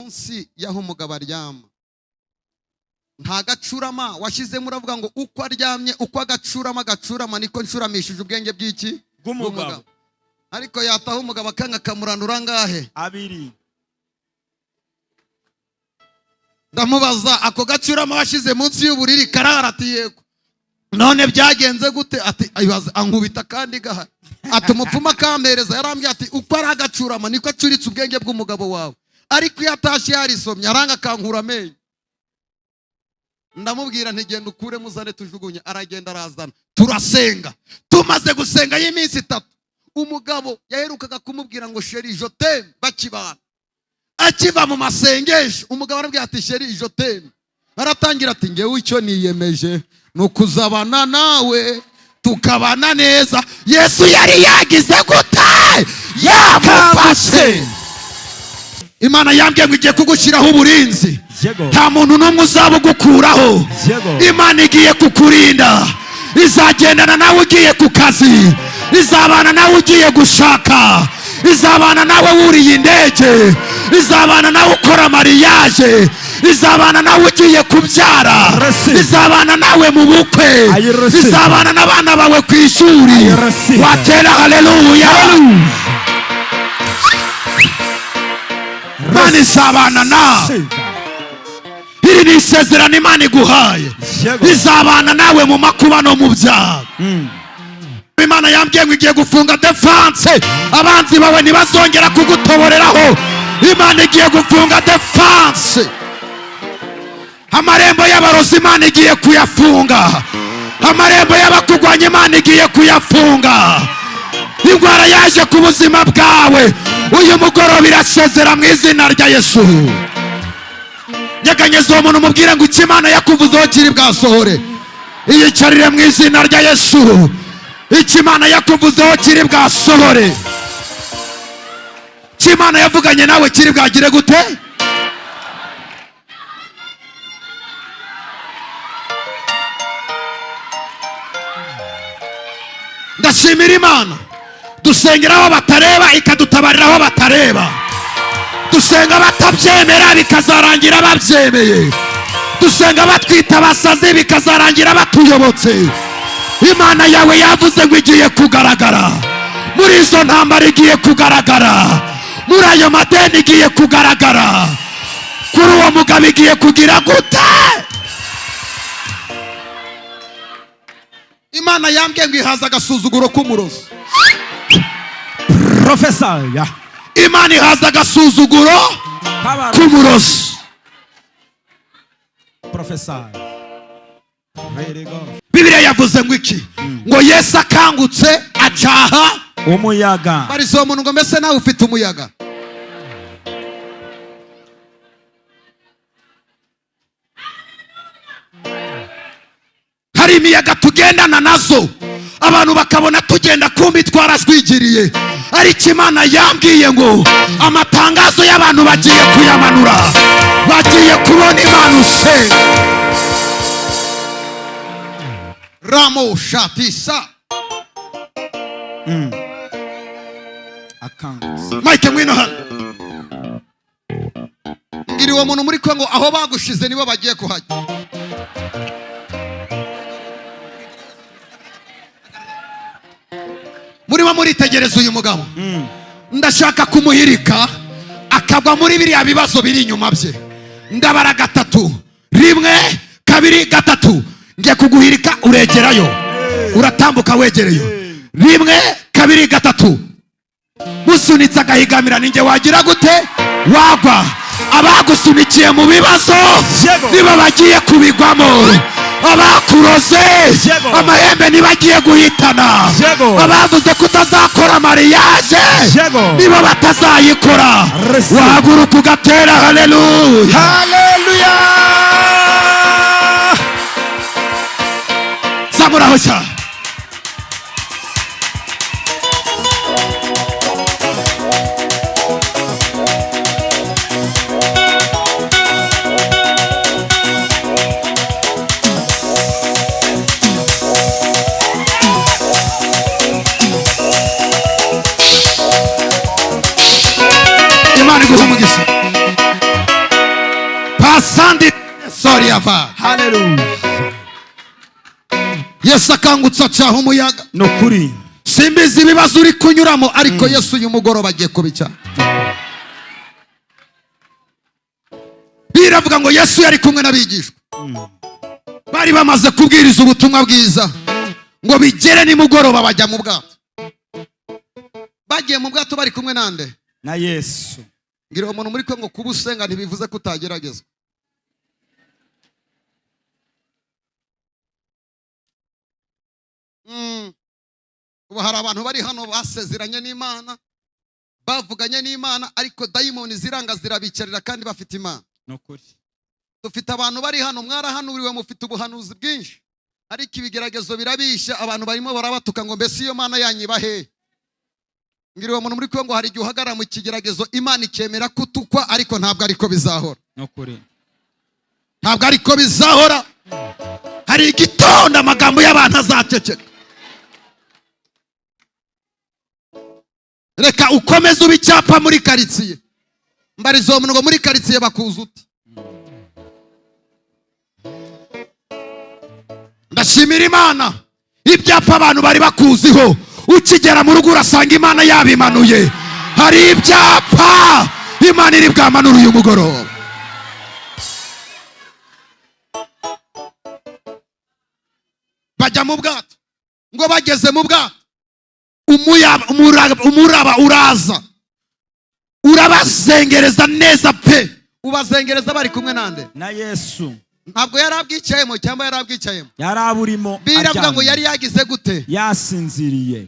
Munsi y'aho umugabo aryama nta gacurama washyizemo. Uravuga ngo uko aryamye, uko agacurama agacurama, niko ncuramishije ubwenge bw'iki? Bw'umugabo. Ariko yataha, umugabo akanga, akamuranura angahe? Abiri. Ndamubaza: "Ako gacurama washyize munsi y'uburiri karahara?" Ati: "Yego." "None byagenze gute?" Ati: "Ibaze, ankubita kandi gahari." Ati: "Umupfumu akampereza yarambwiye ati uko ari agacurama niko acuritse ubwenge bw'umugabo wawe, ariko iyo atashye yarisomye aranga akankura amenyo." Ndamubwira nti: "Genda ukuremo uzane tujugunye." Aragenda arazana, turasenga. Tumaze gusenga y'iminsi 3, umugabo yaherukaga kumubwira ngo "Chérie, je t'aime" bakibana. Akiva mu masengesho, umugabo arabwira ati: "Chérie, je t'aime." Aratangira ati: "Ngewe icyo niyemeje ni ukuzabana nawe, tukabana neza." Yesu yari yagize gute? Yamufashe. Imana yambwiye ngo igiye kugushyiraho uburinzi. Nta muntu n'umwe uzaba ugukuraho. Imana igiye kukurinda, izagendana nawe ugiye ku kazi, izabana nawe ugiye gushaka, izabana nawe wuriye indege, izabana nawe ukora mariage, izabana nawe ugiye kubyara, Receive. izabana nawe mu bukwe, I receive. izabana n'abana bawe ku ishuri. I receive. Watera haleluya! Imana izabana nawe. Receive. Iri ni isezerano Imana iguhaye. Izabana nawe mu makuba no mu byago. Imana yambwiye ngo igiye gufunga défense, abanzi bawe ntibazongera kugutoboreraho. Imana igiye gufunga défense, amarembo y'abarozi Imana igiye kuyafunga, amarembo y'abakugwanya Imana igiye kuyafunga. Indwara yaje ku buzima bwawe, uyu mugoroba irasezera mu izina rya Yesu. Nyeganyeza uwo muntu, umubwire ngo icyo Imana yakuvuzeho kiri bwasohore. Iyicarire mu izina rya Yesu. Icyo Imana yakuvuzeho kiri bwasohore. Icyo Imana yavuganye nawe kiri bwagire gute? Ndashimira Imana dusengera aho batareba, ikadutabarira aho batareba. Dusenga batabyemera, bikazarangira babyemeye. Dusenga batwita abasazi, bikazarangira batuyobotse. Imana yawe yavuze ngo igiye kugaragara muri izo ntambara, igiye kugaragara muri ayo madeni, igiye kugaragara kuri uwo mugabo, igiye kugira gute? Imana yambwiye ngo ihaza agasuzuguro k'umurozi. Prophesy. Imana ihaza agasuzuguro Kabaro. k'umurozi. Prophesy. Very good. Bibiliya yavuze ngo iki? Ngo Yesu akangutse acaha umuyaga. Bariza uwo muntu ngo: "Mbese nawe ufite umuyaga?" Hari imiyaga tugendana nazo, abantu bakabona tugenda, kumbi twarajwigiriye. Ariko Imana yambwiye ngo amatangazo y'abantu bagiye kuyamanura, bagiye kubona Imana usenga. Ramo shatisa. Akangutse. Mike, ngwino hano. Mbwira uwo muntu muri Kongo aho bagushize nibo bagiye kuhajya. Murimo muritegereza uyu mugabo, ndashaka kumuhirika akagwa muri biriya bibazo biri inyuma bye. Ndabara gatatu: rimwe, kabiri, gatatu. Ngiye kuguhirika, uregerayo, uratambuka wegereyo. Rimwe, kabiri, gatatu. Musunitse agahigamira ninjye wagira gute? Wagwa. Abagusunikiye mu bibazo nibo bagiye kubigwamo. Abakuroze amahembe ntibagiye guhitana. Abavuze ko utazakora mariage nibo batazayikora. Receive. Wahaguruka ugatera haleluya! Hallelujah. Zamuraho cyane. Imana iguha umugisha. Masandi soriava. Haleluya. Yesu akangutse acaha umuyaga. Ni ukuri. Simbizi ibibazo uri kunyuramo, ariko Yesu uyu mugoroba agiye kubicyaha. Biravuga ngo Yesu yari kumwe n'abigishwa, bari bamaze kubwiriza ubutumwa bwiza, ngo bigere nimugoroba bajya mu bwato. Bagiye mu bwato bari kumwe nande? Na Yesu. Ngira uwo muntu muri kwe ngo kuba usenga ntibivuze ko utageragezwa. Ubu hari abantu bari hano basezeranye n'Imana, bavuganye n'Imana, ariko dayimoni ziranga zirabicarira kandi bafite Imana. Ni ukuri. Dufite abantu bari hano mwarahanuriwe, mufite ubuhanuzi bwinshi, ariko ibigeragezo birabishya, abantu barimo barabatuka ngo mbese iyo Mana yanyu iba he? Ngira uwo muntu muri kwe ngo hari igihe uhagarara mu kigeragezo Imana ikemera kutukwa, ariko ntabwo ariko bizahora. Ni ukuri. Ntabwo ariko bizahora. Hari igitondo amagambo y'abantu azaceceka. Reka ukomeze ube icyapa muri karitsiye. Mbariza uwo muntu ngo muri karitsiye bakuza ute? Ndashimira Imana, ibyapa abantu bari bakuziho, ukigera mu rugo urasanga Imana yabimanuye. Hari ibyapa Imana iri bwamanure uyu mugoroba. Bajya mu bwato, ngo bageze mu bwato umuraba uraza urabazengereza neza pe. Ubazengereza bari kumwe nande? Na Yesu. Ntabwo yari abwicayemo cyangwa yari abwicayemo? Yari aburimo. Biravuga ngo aryamye. Yari yagize gute? Yasinziriye.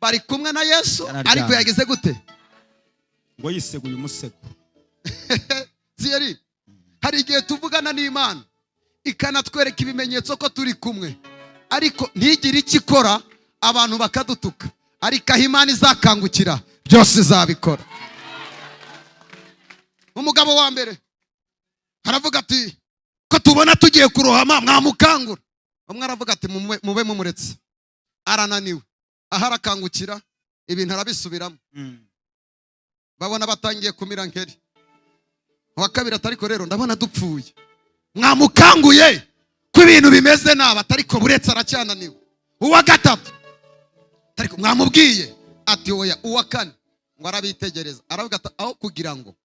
Bari kumwe na Yesu, Yararyamye. ariko yagize gute? Ngo yiseguye umusego. Thierry, hari igihe tuvugana n'Imana ikanatwereka ibimenyetso ko turi kumwe, ariko ntigire icyo ikora, abantu bakadutuka. Ariko aho Imana izakangukira byose izabikora. Umugabo wa mbere aravuga ati ko tubona tugiye kurohama mwamukangura. Umwe aravuga ati mube mumuretse, arananiwe. Aho arakangukira ibintu arabisubiramo. Babona batangiye kumira nkeri. Uwa kabiri ati ariko rero ndabona dupfuye, mwamukanguye ko ibintu bimeze nabi, atariko buretse aracyananiwe. Uwa gatatu ariko mwamubwiye ati oya. Uwa kane ngo arabitegereza, aravuga ati aho kugira ngo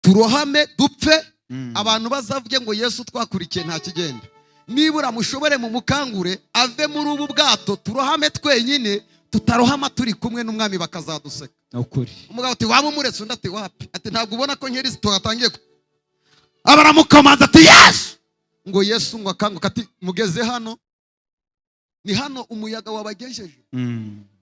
turohame dupfe, abantu bazavuge ngo Yesu twakurikiye nta kigenda, nibura mushobore mumukangure ave muri ubu bwato, turohame twenyine, tutarohama turi kumwe n'umwami bakazaduseka. Ni ukuri. Umugabo ati waba umuretse? Undi ati wapi, ati ntabwo ubona ko nkeri tuhatangiye. Abaramukomanza ati Yesu, ngo Yesu ngo akanguka ati mugeze hano, ni hano umuyaga wabagejeje.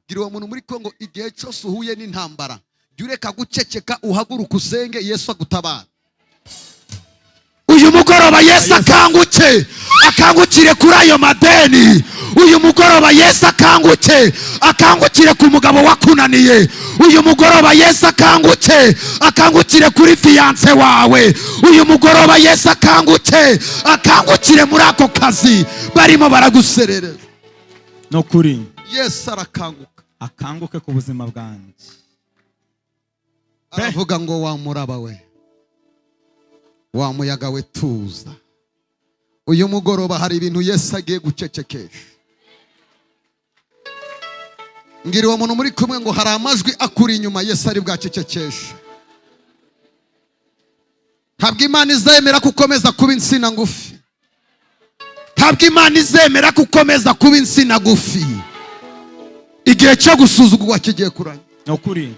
Gira uwo muntu muri Kongo, igihe cyose uhuye n'intambara jya ureka guceceka, uhaguruke usenge Yesu agutabara. Uyu mugoroba Yesu akanguke, akangukire kuri ayo madeni. Uyu mugoroba Yesu akanguke, akangukire ku mugabo wakunaniye. Uyu mugoroba Yesu akanguke, akangukire kuri fiyanse wawe. Uyu mugoroba Yesu akanguke, akangukire muri ako kazi barimo baraguserereza. Ni ukuri. Yesu arakanguka. Akanguke ku buzima bwanjye. Aravuga ngo wa muraba we, wa muyaga we, tuza. Uyu mugoroba hari ibintu Yesu agiye gucecekesha. Ngira uwo muntu muri kumwe ngo hari amajwi akuri inyuma Yesu ari bwacecekeshe. Ntabwo Imana izemera ko ukomeza kuba insina ngufi. Ntabwo Imana izemera ko ukomeza kuba insina ngufi. Igihe cyo gusuzugurwa kigiye kurangira. Ni ukuri.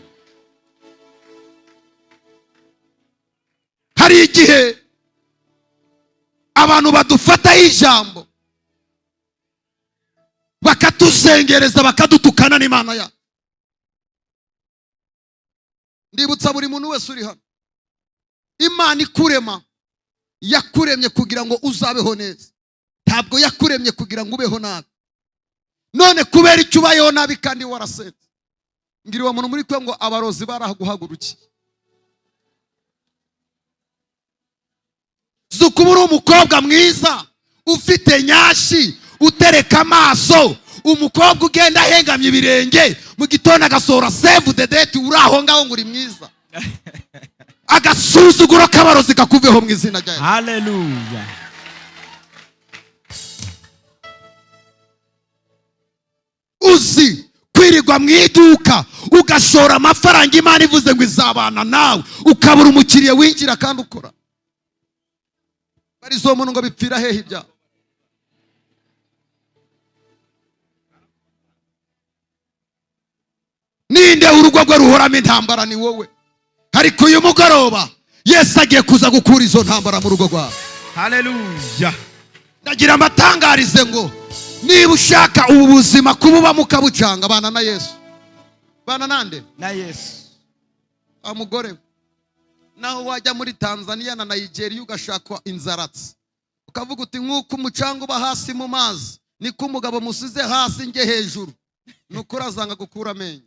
Hari igihe abantu badufataho ijambo bakatuzengereza, bakadutukana n'Imana yacu. Ndibutsa buri muntu wese uri hano, Imana ikurema yakuremye kugira ngo uzabeho neza, ntabwo yakuremye kugira ngo ubeho nabi. None kubera icyo ubayeho nabi kandi warasenze? Ngira uwo muntu muri kwe ngo abarozi baraguhagurukiye. Zukuba uri umukobwa mwiza ufite nyashi, utereka amaso, umukobwa ugenda ahengamye ibirenge mu gitondo agasohora save the date, uri aho ngaho ngo uri mwiza. Agasuzuguro k'abarozi kakuveho mu izina rya Yesu. Haleluya. Uzi kwirirwa mu iduka ugashora amafaranga, Imana ivuze ngo izabana nawe, ukabura umukiriya winjira kandi ukora. Barizo muntu ngo bipfira hehe ibyaha? Ninde urugo rwe ruhoramo intambara? Ni wowe. Ariko uyu mugoroba Yesu agiye kuza gukura izo ntambara mu rugo rwawe. Haleluya. Ndagira amatangarize ngo niba ushaka ubu buzima kububamo ukabucanga, bana na Yesu. Bana nande? Na Yesu. Wa mugore we, naho wajya muri Tanzania na Nigeria ugashaka inzaratsi, ukavuga uti nk'uko umucanga uba hasi mu mazi, niko umugabo musize hasi njye hejuru, ni ukuri azanga gukura amenyo.